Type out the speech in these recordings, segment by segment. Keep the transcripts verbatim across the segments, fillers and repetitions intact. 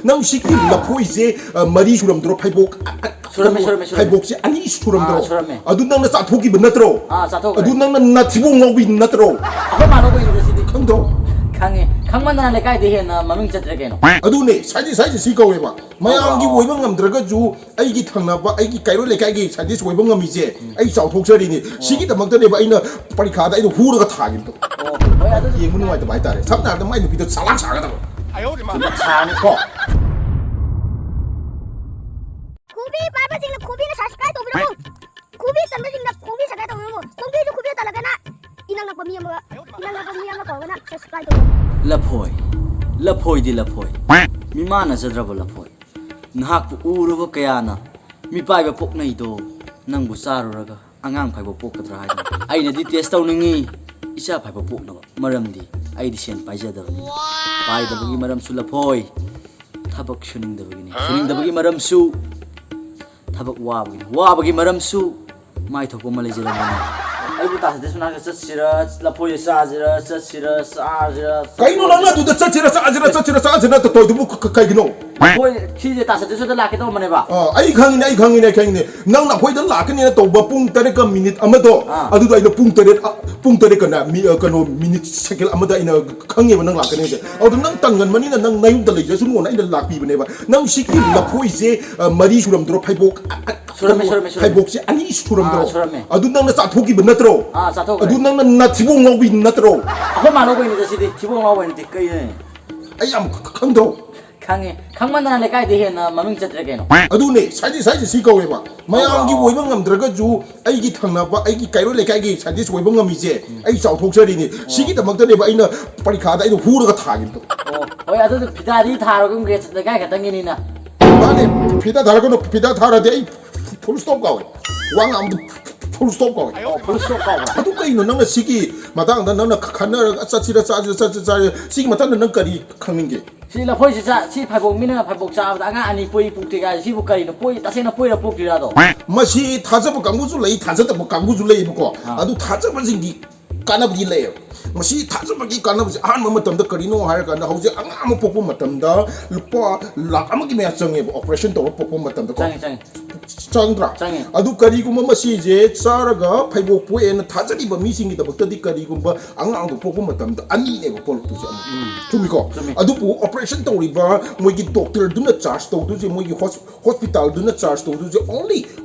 ꯅꯪ ꯁꯤꯒꯤ ꯂꯐꯣꯏꯁꯦ, ꯑ, ꯃꯔꯤ ꯁꯨꯔꯝꯗ꯭ꯔꯣ? ꯐꯩꯕꯣꯛ, ꯑ, ꯑ, ꯁꯨꯔꯝꯃꯦ, ꯁꯨꯔꯝꯃꯦ, ꯁꯨꯔꯝꯃꯦ꯫ ꯐꯩꯕꯣꯛꯁꯦ ꯑꯅꯤ ꯁꯨꯔꯝꯗ꯭ꯔꯣ? ꯑꯥ, ꯁꯨꯔꯝꯃꯦ꯫ ꯑꯗꯨ ꯅꯪꯅ ꯆꯥꯊꯣꯛꯈꯤꯕ ꯅꯠꯇ꯭ꯔꯣ? ꯑꯥ, ꯆꯥꯊꯣꯛꯈ꯭ꯔꯦ꯫ ꯑꯗꯨ ꯅꯪꯅ ꯅꯥꯊꯤꯕꯣꯡ ꯉꯥꯎꯕꯤ ꯅꯠꯇ꯭ꯔꯣ? ꯑꯩꯈꯣꯏ ꯃꯥꯅ ꯑꯣꯏꯕꯗ ꯁꯤꯗꯤ꯫ ꯈꯪꯗ꯭ꯔꯣ? ꯈꯪꯉꯦ꯫ ꯈꯪꯃꯟꯗꯅ ꯂꯩꯀꯥꯏꯗ ꯍꯦꯟꯅ ꯃꯃꯤꯡ ꯆꯠꯇ꯭ꯔꯦ ꯀꯩꯅꯣ꯫ ꯑꯗꯨꯅꯦ, ꯁꯥꯏꯟꯇꯤꯁ ꯍꯥꯏꯁꯦ ꯁꯤ ꯀꯧꯋꯦꯕ꯫ ꯃꯌꯥꯝꯒꯤ ꯑꯣꯏꯕ ꯉꯝꯗ꯭ꯔꯒꯁꯨ ꯑꯩꯒꯤ ꯊꯪꯅꯕ, ꯑꯩꯒꯤ ꯀꯩꯔꯣꯏ ꯂꯩꯀꯥꯏꯒꯤ ꯁꯥꯏꯟꯇꯤꯁ ꯑꯣꯏꯕ ꯉꯝꯃꯤꯁꯦ ꯑꯩ ꯆꯥꯎꯊꯣꯛꯆꯔꯤꯅꯤ꯫ ꯁꯤꯒꯤꯗꯃꯛꯇꯅꯦꯕ ꯑꯩꯅ ꯄꯔꯤꯈꯥꯗ ꯑꯩꯅ ꯍꯨꯔꯒ ꯊꯥꯈꯤꯕꯗꯣ꯫ ꯑꯣ, ꯍꯣꯏ, ꯑꯗꯨꯗꯤ ꯌꯦꯡꯕ ꯅꯨꯡꯉꯥꯏꯇꯕ ꯍꯥꯏꯇꯥꯔꯦ꯫ ꯁꯝꯅ ꯍꯥꯏꯔꯕꯗ ꯃꯥꯏ ꯅꯨꯄꯤꯗꯣ ꯆꯂꯥꯛ ꯁꯥꯒꯗꯕ꯫ ꯆꯨꯝꯅ ꯊꯥꯅꯤ꯫ ꯀꯣ꯫ ꯈꯨꯕꯤ ꯄꯥꯏꯕꯁꯤꯡꯅ ꯈꯨꯕꯤꯅ subscribe ꯇꯧꯕꯤꯔꯝꯃꯨ꯫ ꯈꯨꯕꯤ ꯇꯟꯕꯁꯤꯡꯅ ꯈꯣꯡꯕꯤ subscribe ꯇꯧꯕꯤꯔꯝꯃꯨ꯫ ꯈꯣꯡꯕꯤꯁꯨ ꯈꯨꯕꯤ ꯇꯜꯂꯒꯅ ꯏꯅꯛ ꯅꯛꯄ ꯃꯤ ꯑꯃꯒ, ꯏꯅꯛ ꯅꯛꯄ ꯃꯤ ꯑꯃ ꯀꯧꯔꯒꯅ subscribe ꯇꯧꯕꯤꯔꯝꯃꯨ꯫ ꯂꯐꯣꯏ, ꯂꯐꯣꯏꯗꯤ ꯂꯐꯣꯏ, ꯃꯤꯃꯥꯟꯅꯖꯗ꯭ꯔꯕ ꯂꯐꯣꯏ꯫ ꯅꯍꯥꯛꯄꯨ ꯎꯔꯨꯕ ꯀꯌꯥꯅ ꯃꯤꯄꯥꯏꯕ ꯄꯣꯛꯅꯩꯗꯣ, ꯅꯪꯕꯨ ꯆꯥꯔꯨꯔꯒ ꯑꯉꯥꯡ ꯐꯥꯏꯕ ꯄꯣꯛꯀꯗ꯭ꯔꯥ ꯍꯥꯏꯗꯅ꯫ ꯑꯩꯅꯗꯤ test ꯇꯧꯅꯤꯡꯉꯤ ꯏꯆꯥ ꯐꯥꯏꯕ ꯄꯣꯛꯅꯕ, ꯃꯔꯝꯗꯤ ꯑꯩꯗꯤ ꯁꯦꯟ ꯄꯥꯏꯖꯗꯕꯅꯤꯅ꯫ ꯄꯥꯏꯗꯕꯒꯤ ꯃꯔꯝꯁꯨ ꯂꯐꯣꯏ, ꯊꯕꯛ ꯁꯨꯅꯤꯡꯗꯕꯒꯤꯅꯤ꯫ ꯁꯨꯅꯤꯡꯗꯕꯒꯤ ꯃꯔꯝꯁꯨ ꯊꯕꯛ ꯋꯥꯕꯒꯤꯅꯤ꯫ ꯋꯥꯕꯒꯤ ꯃꯔꯝꯁꯨ ꯃꯥꯏ ꯊꯣꯛꯄ ꯑꯃ ꯂꯩꯖꯔꯝꯒꯅꯤ꯫ ꯑꯩꯕꯨ ꯇꯥ ꯁꯥꯏꯟꯇꯤꯁ ꯃꯅꯥꯛꯇ ꯆꯠꯁꯤꯔ, ꯂꯐꯣꯏꯁꯦ ꯆꯥꯁꯤꯔ, ꯆꯠꯁꯤꯔ, ꯆꯥꯁꯤꯔ, ꯀꯩꯅꯣ ꯅꯪꯅ ꯑꯗꯨꯗ ꯆꯠꯁꯤꯔ ꯆꯠꯁꯤꯔ ꯆꯠꯁꯤꯔ ꯆꯠꯁꯤꯔ ꯅꯠꯇ ꯇꯧꯔꯤꯗꯨꯕꯨ ꯀ-, ꯀ-, ꯀꯩꯒꯤꯅꯣ? ꯂꯐꯣꯏ ꯁꯤꯁꯦ ꯇꯥ ꯁꯥꯏꯟꯇꯤꯁ ꯍꯣꯏꯗ ꯂꯥꯛꯀꯦ ꯇꯧꯔꯝꯕꯅꯦꯕ꯫ ꯑ, ꯑꯩ ꯈꯪꯉꯤꯅꯦ, ꯑꯩ ꯈꯪꯉꯤꯅꯦ, ꯑꯩ ꯈꯪꯉꯤꯅꯦ꯫ ꯅꯪꯅ ꯑꯩꯈꯣꯏꯗ ꯂꯥꯛꯀꯅꯤꯅ ꯇꯧꯕ ꯄꯨꯡ ꯇꯔꯦꯠꯀ ꯃꯤꯅꯤꯠ ꯑꯃꯗꯣ, ꯑꯥ꯫ ꯑꯗꯨꯗ ꯑꯩꯅ ꯄꯨꯡ ꯇꯔꯦꯠ, ꯑ, ꯄꯨꯡ ꯇꯔꯦꯠꯀꯅ ꯃꯤ, ꯑ, ꯀꯩꯅꯣ, ꯃꯤꯅꯤꯠ ꯁꯦꯀꯦꯟ ꯑꯃꯗ ꯑꯩꯅ ꯈꯪꯉꯦꯕ ꯅꯪ ꯂꯥꯛꯀꯅꯤ ꯍꯥꯏꯁꯦ꯫ ꯑꯗꯨ ꯅꯪ ꯇꯟꯒꯟꯕꯅꯤꯅ ꯅꯪ ꯅꯌꯨꯝꯗ ꯂꯩꯖꯁꯅꯨꯅ ꯑꯩꯅ ꯂꯥꯛꯄꯤꯕꯅꯦꯕ꯫ ꯅꯪ ꯁꯤꯒꯤ ꯂꯐꯣꯏꯁꯦ, ꯑ, ꯃꯔꯤ ꯁꯨꯔꯝꯗ꯭ꯔꯣ? ꯐꯩꯕꯣꯛ, ꯑ, ꯑ, ꯁꯨꯔꯝꯃꯦ, ꯁꯨꯔꯝꯃꯦ, ꯁꯨꯔꯝꯃꯦ꯫ ꯐꯩꯕꯣꯛꯁꯦ ꯑꯅꯤ ꯁꯨꯔꯝꯗ꯭ꯔꯣ? ꯑꯥ, ꯁꯨꯔꯝꯃꯦ꯫ ꯑꯗꯨ ꯅꯪꯅ ꯆꯥꯊꯣꯛꯈꯤꯕ ꯅꯠꯇ꯭ꯔꯣ? ꯑꯥ, ꯆꯥꯊꯣꯛꯈ꯭ꯔꯦ꯫ ꯑꯗꯨ ꯅꯪꯅ ꯅꯥꯊꯤꯕꯣꯡ ꯉꯥꯎꯕꯤ ꯅꯠꯇ꯭ꯔꯣ? ꯑꯩꯈꯣꯏ ꯃꯥꯅ ꯑꯣꯏꯅꯗ ꯁꯤꯗꯤ ꯊꯤꯕꯣꯡ ꯉꯥꯎꯕ ꯅꯠꯇꯦ ꯀꯩꯅꯣ? ꯑꯩ ꯌꯥꯝ ꯈ-, ꯈꯪꯗ꯭ꯔꯣ? ꯈꯪꯉꯦ꯫ ꯈꯪꯃꯟꯗꯅ ꯂꯩꯀꯥꯏꯗ ꯍꯦꯟꯅ ꯃꯃꯤꯡ ꯆꯠꯇ꯭ꯔꯦ ꯀꯩꯅꯣ꯫ ꯑꯗꯨꯅꯦ, ꯁꯥꯏꯟꯇꯤꯁ ꯍꯥꯏꯁꯦ ꯁꯤ ꯀꯧꯋꯦꯕ꯫ ꯃꯌꯥꯝꯒꯤ ꯑꯣꯏꯕ ꯉꯝꯗ꯭ꯔꯒꯁꯨ ꯑꯩꯒꯤ ꯊꯪꯅꯕ, ꯑꯩꯒꯤ ꯀꯩꯔꯣꯏ ꯂꯩꯀꯥꯏꯒꯤ ꯁꯥꯏꯟꯇꯤꯁ ꯑꯣꯏꯕ ꯉꯝꯃꯤꯁꯦ ꯑꯩ ꯆꯥꯎꯊꯣꯛꯆꯔꯤꯅꯤ꯫ ꯁꯤꯒꯤꯗꯃꯛꯇꯅꯦꯕ ꯑꯩꯅ ꯄꯔꯤꯈꯥꯗ ꯑꯩꯅ ꯍꯨꯔꯒ ꯊꯥꯈꯤꯕꯗꯣ꯫ ꯑꯣ, ꯍꯣꯏ, ꯑꯗꯨꯗꯤ ꯐꯤꯗꯥꯗꯤ ꯊꯥꯔꯒꯨꯝꯒꯦ, ꯂꯩꯀꯥꯏ ꯈꯛꯇꯪꯒꯤꯅꯤꯅ꯫ ꯃꯥꯅꯦ, ꯐꯤꯗꯥ ꯊꯥꯔꯒꯅꯨ, ꯐꯤꯗꯥ ꯊꯥꯔꯗꯤ ꯑꯩ full stop ꯀꯥꯎꯋꯦ꯫ ꯋꯥ ꯉꯥꯡꯕꯗ full stop ꯀꯥꯎꯋꯦ꯫ ꯑꯣ, full stop ꯀꯥꯎꯕ꯭ꯔꯥ? ꯑꯗꯨ ꯀꯩꯅꯣ ꯅꯪꯅ ꯁꯤꯒꯤ ꯃꯇꯥꯡꯗ ꯅꯪꯅ ꯈꯟꯅꯔꯒ ꯆꯠꯁꯤꯔ ꯆꯥꯁꯤꯔ ꯆꯠꯁꯤꯔ ꯆꯥꯁꯤꯔ ꯁꯤꯒꯤ ꯃꯇꯥꯡꯗ ꯅꯪ ꯀꯔꯤ ꯈꯪꯅꯤꯡꯒꯦ? ꯁꯤ ꯂꯐꯣꯏꯁꯤ ꯆꯥ, ꯁꯤ ꯐꯩꯕꯣꯛ, ꯃꯤꯅ ꯐꯩꯕꯣꯛ ꯆꯥꯕꯗ ꯑꯉꯥꯡ ꯑꯅꯤ ꯄꯣꯛꯏ ꯄꯣꯛꯇꯦ ꯀꯥꯏ, ꯁꯤꯕꯨ ꯀꯔꯤꯅꯣ? ꯄꯣꯛꯏ, ꯇꯁꯦꯡꯅ ꯄꯣꯛꯏꯔꯥ ꯄꯣꯛꯇ꯭ꯔꯤꯔꯥꯗꯣ? ꯃꯁꯤ ꯊꯥꯖꯕ ꯀꯥꯡꯕꯨꯁꯨ ꯂꯩ, ꯊꯥꯖꯗꯕ ꯀꯥꯡꯕꯨꯁꯨ ꯂꯩꯌꯦꯕꯀꯣ꯫ ꯑꯥ꯫ ꯑꯗꯨ ꯊꯥꯖꯕꯁꯤꯡꯒꯤ ꯀꯥꯟꯅꯕꯗꯤ ꯂꯩꯌꯦꯕ꯫ ꯃꯁꯤ ꯊꯥꯖꯕꯒꯤ ꯀꯥꯟꯅꯕꯁꯦ ꯑꯍꯥꯟꯕ ꯃꯇꯝꯗ ꯀꯔꯤꯅꯣ ꯍꯥꯏꯔꯀꯥꯟꯗ, ꯍꯧꯖꯤꯛ ꯑꯉꯥꯡ ꯑꯃ ꯄꯣꯛꯄ ꯃꯇꯝꯗ ꯂꯨꯄꯥ ꯂꯥꯛ ꯑꯃꯒꯤ ꯃꯌꯥ ꯆꯪꯉꯦꯕ, ꯑꯣꯄꯔꯦꯁꯟ ꯇꯧꯔ ꯄꯣꯛꯄ ꯃꯇꯝꯗꯀꯣ꯫ ꯆꯪꯉꯦ ꯆꯪꯉꯦ ꯆꯪꯗ꯭ꯔꯥ? ꯆꯪꯉꯦ꯫ ꯑꯗꯨ ꯀꯔꯤꯒꯨꯝꯕ ꯃꯁꯤꯁꯦ ꯆꯥꯔꯒ ꯐꯩꯕꯣꯛ ꯄꯣꯛꯑꯦꯅ ꯊꯥꯖꯔꯤꯕ ꯃꯤꯁꯤꯡꯒꯤꯗꯃꯛꯇꯗꯤ ꯀꯔꯤꯒꯨꯝꯕ ꯑꯉꯥꯡꯗꯣ ꯄꯣꯛꯄ ꯃꯇꯝꯗ ꯑꯅꯤꯅꯦꯕ ꯄꯣꯛꯂꯛꯇꯣꯏꯁꯦ ꯑꯃꯨꯛ꯫ ꯎꯝ꯫ ꯆꯨꯝꯃꯤꯀꯣ? ꯆꯨꯝꯃꯤ꯫ ꯑꯗꯨꯕꯨ ꯑꯣꯄꯔꯦꯁꯟ ꯇꯧꯔꯤꯕ ꯃꯣꯏꯒꯤ ꯗꯣꯛꯇꯔꯗꯨꯅ ꯆꯥꯔꯖ ꯇꯧꯗꯣꯏꯁꯦ, ꯃꯣꯏꯒꯤ ꯍꯣꯁ- ꯍꯣꯁꯄꯤꯇꯥꯜꯗꯨꯅ ꯆꯥꯔꯖ ꯇꯧꯗꯣꯏꯁꯦ only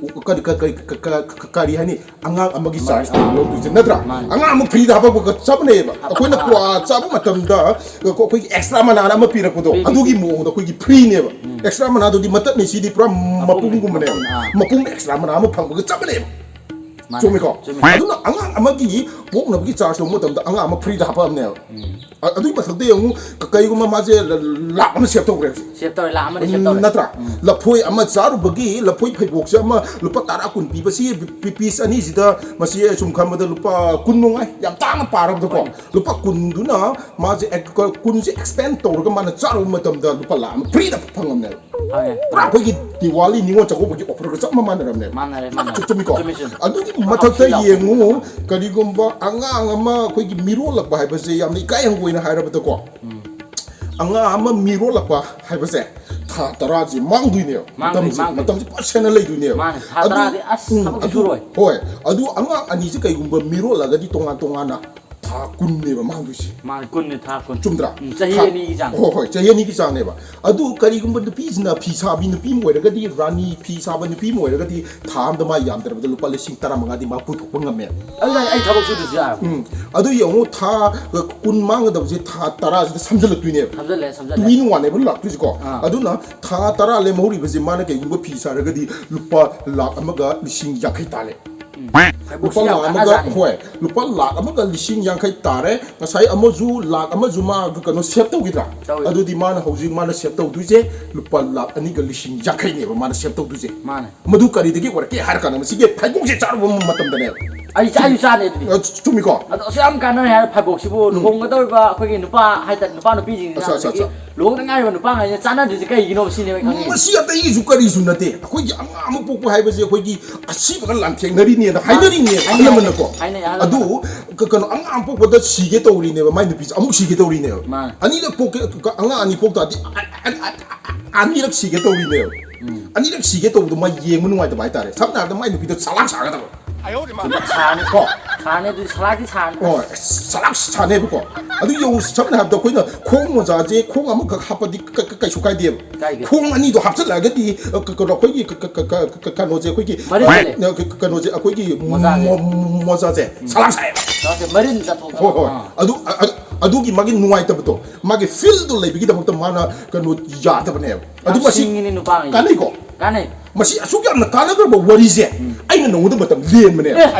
ꯀꯔꯤ ꯀꯔꯤ ꯀꯔꯤ ꯀꯔꯤ ꯍꯥꯏꯅꯤ, ꯑꯉꯥꯡ ꯑꯃꯒꯤ ꯆꯥꯔꯖ ꯂꯧꯗꯣꯏꯁꯦ ꯅꯠꯇ꯭ꯔꯥ? ꯃꯥꯅꯤ꯫ ꯑꯉꯥꯡ ꯑꯃ ꯐ꯭ꯔꯤꯗ ꯍꯥꯞꯄꯛꯄꯒ ꯆꯞ ꯃꯥꯟꯅꯩꯕ꯫ ꯑꯩꯈꯣꯏꯅ ꯀ꯭ꯋꯥ ꯆꯥꯕ ꯃꯇꯝꯗ ꯑꯩꯈꯣꯏꯒꯤ ꯑꯦꯛꯁꯇ꯭ꯔꯥ ꯃꯅꯥꯅ ꯑꯃ ꯄꯤꯔꯛꯄꯗꯣ, ꯄꯤ, ꯄꯤ, ꯑꯗꯨꯒꯤ ꯄꯤ꯫ ꯃꯑꯣꯡꯗ ꯑꯩꯈꯣꯏꯒꯤ ꯐ꯭ꯔꯤꯅꯦꯕ꯫ ꯑꯦꯛꯁꯇ꯭ꯔꯥ ꯃꯅꯥꯗꯨꯗꯤ ꯃꯇꯠꯅꯤ, ꯁꯤꯗꯤ ꯄꯨꯔꯥ ꯃꯄꯨꯝꯅꯤ, ꯃꯄꯨꯝꯒꯨꯝꯕꯅꯦꯕ꯫ ꯃꯄꯨꯝ, ꯑꯥ꯫ ꯃꯄꯨꯝ ꯑꯦꯛꯁꯇ꯭ꯔꯥ ꯃꯅꯥ ꯑꯃ ꯐꯪꯕꯒ ꯆꯞ ꯃꯥꯟꯅꯩꯕ꯫ ꯃꯥꯅꯦ꯫ ꯆꯨꯝꯃꯤꯀꯣ? ꯆꯨꯝꯃꯤ꯫ ꯑꯗꯨꯅ ꯑꯉꯥꯡ ꯑꯃꯒꯤ ꯄꯣꯛꯅꯕꯒꯤ ꯆꯥꯔꯖ ꯂꯧꯕ ꯃꯇꯝꯗ ꯑꯉꯥꯡ ꯑꯃ ꯐ꯭ꯔꯤꯗ ꯍꯥꯞꯄꯛꯑꯕꯅꯦꯕ꯫ ꯑ- ꯑꯗꯨꯒꯤ ꯃꯊꯛꯇ ꯌꯦꯡꯉꯨ, ꯀ- ꯀꯩꯒꯨꯝꯕ ꯃꯥꯁꯦ ꯂ- ꯂꯥꯛ ꯑꯃ ꯁꯦꯞ ꯇꯧꯈ꯭ꯔꯦ ꯍꯧꯖꯤꯛ꯫ ꯁꯦꯞ ꯇꯧꯔꯦ, ꯂꯥꯛ ꯑꯃꯗꯤ ꯁꯦꯞ ꯇꯧꯔꯦ꯫ ꯅꯠꯇ꯭ꯔꯥ? ꯂꯐꯣꯏ ꯑꯃ ꯆꯥꯔꯨꯕꯒꯤ ꯂꯐꯣꯏ ꯐꯩꯕꯣꯛꯁꯦ ꯑꯃ ꯂꯨꯄꯥ ꯇꯔꯥ ꯀꯨꯟ ꯄꯤꯕꯁꯤ, ꯄꯤ- ꯄꯤꯁ ꯑꯅꯤꯁꯤꯗ ꯃꯁꯤ ꯁꯨꯝ ꯈꯟꯕꯗ ꯂꯨꯄꯥ ꯀꯨꯟ ꯃꯉꯥ, ꯌꯥꯝ ꯇꯥꯡꯅ ꯄꯥꯔꯕꯗꯀꯣ꯫ ꯂꯨꯄꯥ ꯀꯨꯟꯗꯨꯅ ꯃꯥꯁꯦ ꯑꯦꯛ- ꯀꯨꯟꯁꯦ ꯑꯦꯛꯁꯄꯦꯟ ꯇꯧꯔꯒ ꯃꯥꯅ ꯆꯥꯔꯨꯕ ꯃꯇꯝꯗ ꯂꯨꯄꯥ ꯂꯥꯛ ꯑꯃ ꯐ꯭ꯔꯤꯗ ꯐꯪꯉꯝꯅꯦꯕ꯫ ꯐꯪꯉꯦ꯫ ꯄꯨꯔꯥ ꯑꯩꯈꯣꯏꯒꯤ ꯗꯤꯋꯥꯂꯤ ꯅꯤꯉꯣꯜ ꯆꯥꯛꯀꯧꯕꯒꯤ ꯑꯣꯐꯔꯒ ꯆꯞ ꯃꯥꯟꯅꯔꯝꯅꯦꯕ꯫ ꯃꯥꯟꯅꯔꯦ, ꯃꯥꯟꯅꯔꯦ꯫ ꯆꯨꯝꯃꯤꯀꯣ? ꯆꯨꯝꯃꯤ, ꯆꯨꯝꯃꯤ꯫ ꯑꯗꯨꯒꯤ ꯄꯨꯔꯥ ꯃꯊꯛꯇ ꯍꯥꯎꯁꯤ ꯂꯥꯎꯕ꯫ ꯌꯦꯡꯉꯨ, ꯀꯔꯤꯒꯨꯝꯕ ꯑꯉꯥꯡ ꯑꯃ ꯑꯩꯈꯣꯏꯒꯤ ꯃꯤꯔꯣꯜꯂꯛꯄ ꯍꯥꯏꯕꯁꯦ ꯌꯥꯝꯅ ꯏꯀꯥꯏ ꯍꯪꯒꯣꯏꯅ ꯍꯥꯏꯔꯕꯗꯀꯣ, ꯑꯉꯥꯡ ꯑꯃ ꯃꯤꯔꯣꯜꯂꯛꯄ ꯍꯥꯏꯕꯁꯦ ꯊꯥ ꯇꯔꯥꯁꯦ ꯃꯥꯡꯗꯣꯏꯅꯦꯕ꯫ ꯃꯥꯡꯗꯣꯏꯅꯦ, ꯃꯇꯝꯁꯦ, ꯃꯥꯡꯗꯣꯏꯅꯦ꯫ ꯃꯇꯝꯁꯦ ꯄꯨꯔꯥ ꯁꯦꯟꯅ ꯂꯩꯗꯣꯏꯅꯦꯕ꯫ ꯃꯥꯅꯦ, ꯊꯥ ꯑꯗꯨ, ꯇꯔꯥꯗꯤ ꯑꯁ, ꯎꯝ, ꯊꯕꯛꯇꯤ ꯑꯗꯨ, ꯁꯨꯔꯣꯏ꯫ ꯍꯣꯏ꯫ ꯑꯗꯨ ꯑꯉꯥꯡ ꯑꯅꯤꯁꯦ ꯀꯩꯒꯨꯝꯕ ꯃꯤꯔꯣꯜꯂꯒꯗꯤ ꯇꯣꯉꯥꯟ ꯇꯣꯉꯥꯟꯅ ꯊꯥ ꯀꯨꯟꯅꯦꯕ ꯃꯥꯡꯗꯣꯏꯁꯦ꯫ ꯃꯥꯅꯦ, ꯀꯨꯟꯅꯤ, ꯊꯥ ꯀꯨꯟ꯫ ꯆꯨꯝꯗ꯭ꯔꯥ? ꯎꯝ, ꯆꯍꯤ ꯊꯥ- ꯑꯅꯤꯒꯤ ꯆꯥꯡ꯫ ꯍꯣꯏ, ꯍꯣꯏ, ꯆꯍꯤ ꯑꯅꯤꯒꯤ ꯆꯥꯡꯅꯦꯕ꯫ ꯑꯗꯨ ꯀꯔꯤꯒꯨꯝꯕ ꯅꯨꯄꯤꯁꯤꯅ ꯐꯤ ꯁꯥꯕꯤ ꯅꯨꯄꯤ ꯑꯃ ꯑꯣꯏꯔꯒꯗꯤ, ꯔꯥꯅꯤ ꯐꯤ ꯁꯥꯕ ꯅꯨꯄꯤ ꯑꯃ ꯑꯣꯏꯔꯒꯗꯤ, ꯊꯥ ꯑꯃꯗ ꯃꯥ ꯌꯥꯝꯗ꯭ꯔꯕꯗ ꯂꯨꯄꯥ ꯂꯤꯁꯤꯡ ꯇꯔꯥꯃꯉꯥꯗꯤ ꯃꯥ ꯄꯨꯊꯣꯛꯄ ꯉꯝꯃꯦꯕ꯫ ꯑꯗꯨꯅ ꯑꯩ ꯊꯕꯛ ꯁꯨꯗ꯭ꯔꯁꯨ ꯌꯥꯔꯕ꯫ ꯎꯝ꯫ ꯑꯗꯨ ꯌꯦꯡꯉꯨ, ꯊꯥ ꯀꯨꯟ ꯃꯥꯡꯒꯗꯕꯁꯦ ꯊꯥ ꯇꯔꯥꯁꯤꯗ ꯁꯝꯖꯜꯂꯛꯇꯣꯏꯅꯦꯕ꯫ ꯁꯝꯖꯜꯂꯦ, ꯁꯝꯖꯜꯂꯦ꯫ Two in ꯋꯥꯟꯅꯦꯕ ꯂꯥꯛꯇꯣꯏꯁꯦꯀꯣ꯫ ꯑꯥ꯫ ꯑꯗꯨꯅ ꯊꯥ ꯇꯔꯥ ꯂꯦꯝꯍꯧꯔꯤꯕꯁꯦ ꯃꯥꯅ ꯀꯩꯒꯨꯝꯕ ꯐꯤ ꯁꯥꯔꯒꯗꯤ ꯂꯨꯄꯥ ꯂꯥꯛ ꯑꯃꯒ ꯂꯤꯁꯤꯡ ꯌꯥꯡꯈꯩ ꯇꯥꯜꯂꯦ꯫ ꯐꯩꯕꯣꯛꯁꯤ ꯂꯨꯄꯥ ꯌꯥꯝ ꯂꯥꯛ ꯑꯃꯒ, ꯀꯥꯟꯅꯖꯥꯠꯅꯤ꯫ ꯍꯣꯏ, ꯂꯨꯄꯥ ꯂꯥꯛ ꯑꯃꯒ ꯂꯤꯁꯤꯡ ꯌꯥꯡꯈꯩ ꯇꯥꯔꯦ꯫ ꯉꯁꯥꯏ ꯑꯃꯁꯨ ꯂꯥꯛ ꯑꯃꯁꯨ ꯃꯥ ꯀꯩꯅꯣ ꯁꯦꯞ ꯇꯧꯈꯤꯗ꯭ꯔꯥ? ꯇꯧꯏ꯫ ꯑꯗꯨꯗꯤ ꯃꯥꯅ ꯍꯧꯖꯤꯛ ꯃꯥꯅ ꯁꯦꯞ ꯇꯧꯗꯣꯏꯁꯦ ꯂꯨꯄꯥ ꯂꯥꯛ ꯑꯅꯤꯒ ꯂꯤꯁꯤꯡ ꯌꯥꯡꯈꯩꯅꯦꯕ ꯃꯥꯅ ꯁꯦꯞ ꯇꯧꯗꯣꯏꯁꯦ꯫ ꯃꯥꯅꯦ꯫ ꯃꯗꯨ ꯀꯔꯤꯗꯒꯤ ꯑꯣꯏꯔꯛꯀꯦ ꯍꯥꯏꯔ ꯀꯥꯟꯗ ꯃꯁꯤꯒꯤ ꯐꯩꯕꯣꯛꯁꯦ ꯆꯥꯔꯨꯕ ꯃꯇꯝꯗꯅꯦꯕ꯫ ꯑꯩ ꯆꯥ ꯑꯩꯁꯨ ꯆꯥꯅꯤ ꯑꯗꯨꯗꯤ꯫ ꯑ, ꯆꯨꯝꯃꯤꯀꯣ? ꯑꯗꯣ ꯑꯁꯨꯛ ꯌꯥꯝ ꯀꯥꯟꯅꯔꯦ ꯍꯥꯏꯔ ꯐꯥꯏꯕꯣꯛꯁꯤꯕꯨ ꯂꯨꯍꯣꯡꯒꯗꯧꯔꯤꯕ ꯑꯩꯈꯣꯏꯒꯤ ꯅꯨꯄꯥ ꯍꯥꯏꯇꯥꯔꯦ, ꯅꯨꯄꯥ ꯅꯨꯄꯤꯁꯤꯡꯁꯤꯅ, ꯑꯠꯆꯥ, ꯑꯠꯆꯥ, ꯑꯗꯒꯤ ꯑꯠꯆꯥ꯫ ꯂꯨꯍꯣꯡꯗ ꯉꯥꯏꯔꯤꯕ ꯅꯨꯄꯥꯉꯩꯁꯤꯅ ꯆꯥꯟꯅꯗ꯭ꯔꯤꯁꯦ ꯀꯩꯒꯤꯅꯣ ꯁꯤꯅꯦꯕ ꯑꯩ ꯈꯪꯅꯤꯡꯉꯤꯁꯦ꯫ ꯃꯁꯤ ꯑꯇꯩꯒꯤꯁꯨ ꯀꯔꯤꯁꯨ ꯅꯠꯇꯦ, ꯑꯩꯈꯣꯏꯒꯤ ꯑꯉꯥꯡ ꯑꯃ ꯄꯣꯛꯄ ꯍꯥꯏꯕꯁꯦ ꯑꯩꯈꯣꯏꯒꯤ ꯑꯁꯤꯕꯒ ꯂꯥꯟꯊꯦꯡꯅꯔꯤꯅꯦꯅ ꯍꯥꯏꯅꯔꯤꯅꯦ, ꯍꯥꯏꯅꯩ, ꯑꯍꯜ ꯂꯃꯟꯅꯀꯣ꯫ ꯍꯥꯏꯅꯩ, ꯑꯍꯜ ꯑꯗꯨ ꯂꯃꯟꯅ꯫ ꯀ- ꯀꯩꯅꯣ, ꯑꯉꯥꯡ ꯑꯃ ꯄꯣꯛꯄꯗ ꯁꯤꯒꯦ ꯇꯧꯔꯤꯅꯦꯕ ꯃꯥꯏ ꯅꯨꯄꯤꯁꯦ, ꯑꯃꯨꯛ ꯁꯤꯒꯦ ꯇꯧꯔꯤꯅꯦꯕ꯫ ꯃꯥꯅꯦ꯫ ꯑꯅꯤꯔꯛ ꯄꯣꯛꯀꯦ, ꯀ- ꯑꯉꯥꯡ ꯑꯅꯤ ꯄꯣꯛ ꯇꯥꯔꯗꯤ ꯑ- ꯑ- ꯑ- ꯑ- ꯑꯅꯤꯔꯛ ꯁꯤꯒꯦ ꯇꯧꯔꯤꯅꯦꯕ꯫ ꯑꯅꯤꯔꯛ ꯁꯤꯒꯦ ꯇꯧꯕꯗꯣ ꯃꯥ ꯌꯦꯡꯕ ꯅꯨꯡꯉꯥꯏꯇꯕ ꯍꯥꯏꯇꯥꯔꯦ꯫ ꯁꯝꯅ ꯍꯥꯏꯔꯕꯗ ꯃꯥꯏ ꯅꯨꯄꯤꯗꯣ ꯆꯂꯥꯛ ꯁꯥꯒꯗꯕ꯫ ꯁꯥꯅꯤꯀꯣ, ꯁꯥꯅꯤ, ꯑꯗꯨꯗꯤ ꯁꯂꯥꯛꯇꯤ ꯁꯥꯅꯤ꯫ ꯍꯣꯏ, ꯆꯂꯥꯛ ꯁꯥꯅꯦꯕꯀꯣ꯫ ꯑꯗꯨ ꯌꯦꯡꯉꯨ, ꯁꯝꯅ ꯍꯥꯏꯔꯕꯗ ꯑꯩꯈꯣꯏꯅ ꯈꯣꯡ ꯃꯣꯖꯥꯁꯦ ꯈꯣꯡ ꯑꯃꯈꯛ ꯍꯥꯞꯄꯗꯤ ꯀ- ꯀ- ꯀꯩꯁꯨ ꯀꯥꯏꯗꯦꯕ꯫ ꯀꯥꯏꯗꯦ꯫ ꯈꯣꯡ ꯑꯅꯤꯗꯣ ꯍꯥꯞꯆꯤꯜꯂꯛꯑꯒꯗꯤ ꯑ, ꯀ- ꯀꯩꯅꯣ, ꯑꯩꯈꯣꯏꯒꯤ ꯀ- ꯀ- ꯀ- ꯀ- ꯀꯩꯅꯣꯁꯦ, ꯑꯩꯈꯣꯏꯒꯤ ꯃꯔꯤꯟ ꯂꯩ꯫ ꯑ, ꯀ- ꯀꯩꯅꯣꯁꯦ, ꯑꯩꯈꯣꯏꯒꯤ ꯃꯣꯖꯥꯁꯦ꯫ ꯃꯣ- ꯃꯣꯖꯥꯁꯦ ꯆꯂꯥꯛ ꯁꯥꯏꯌꯦꯕ꯫ ꯁꯂꯥꯛꯁꯦ ꯃꯔꯤꯟ ꯆꯠꯊꯣꯛ ꯍꯣꯏ, ꯍꯣꯏ꯫ ꯑꯥ꯫ ꯑꯗꯨ ꯑ- ꯑ- ꯑꯗꯨꯒꯤ ꯃꯥꯒꯤ ꯅꯨꯡꯉꯥꯏꯇꯕꯗꯣ, ꯃꯥꯒꯤ ꯐꯤꯜꯗꯣ ꯂꯩꯕꯒꯤꯗꯃꯛꯇ ꯃꯥꯅ ꯀꯩꯅꯣ ꯌꯥꯗꯕꯅꯦꯕ꯫ ꯑꯗꯨ ꯌꯥꯝ ꯃꯁꯤ ꯁꯤꯡꯉꯤꯅꯦ ꯅꯨꯄꯥꯉꯩꯁꯦ꯫ ꯀꯥꯟꯅꯩꯀꯣ? ꯀꯥꯟꯅꯩ꯫ ꯃꯁꯤ ꯑꯁꯨꯛ ꯌꯥꯝꯅ ꯀꯥꯟꯅꯈ꯭ꯔꯕ ꯋꯥꯔꯤꯁꯦ ꯑꯩꯅ ꯅꯉꯣꯟꯗ ꯃꯇꯝ ꯂꯦꯟꯕꯅꯦꯕ꯫ ꯑꯦ꯫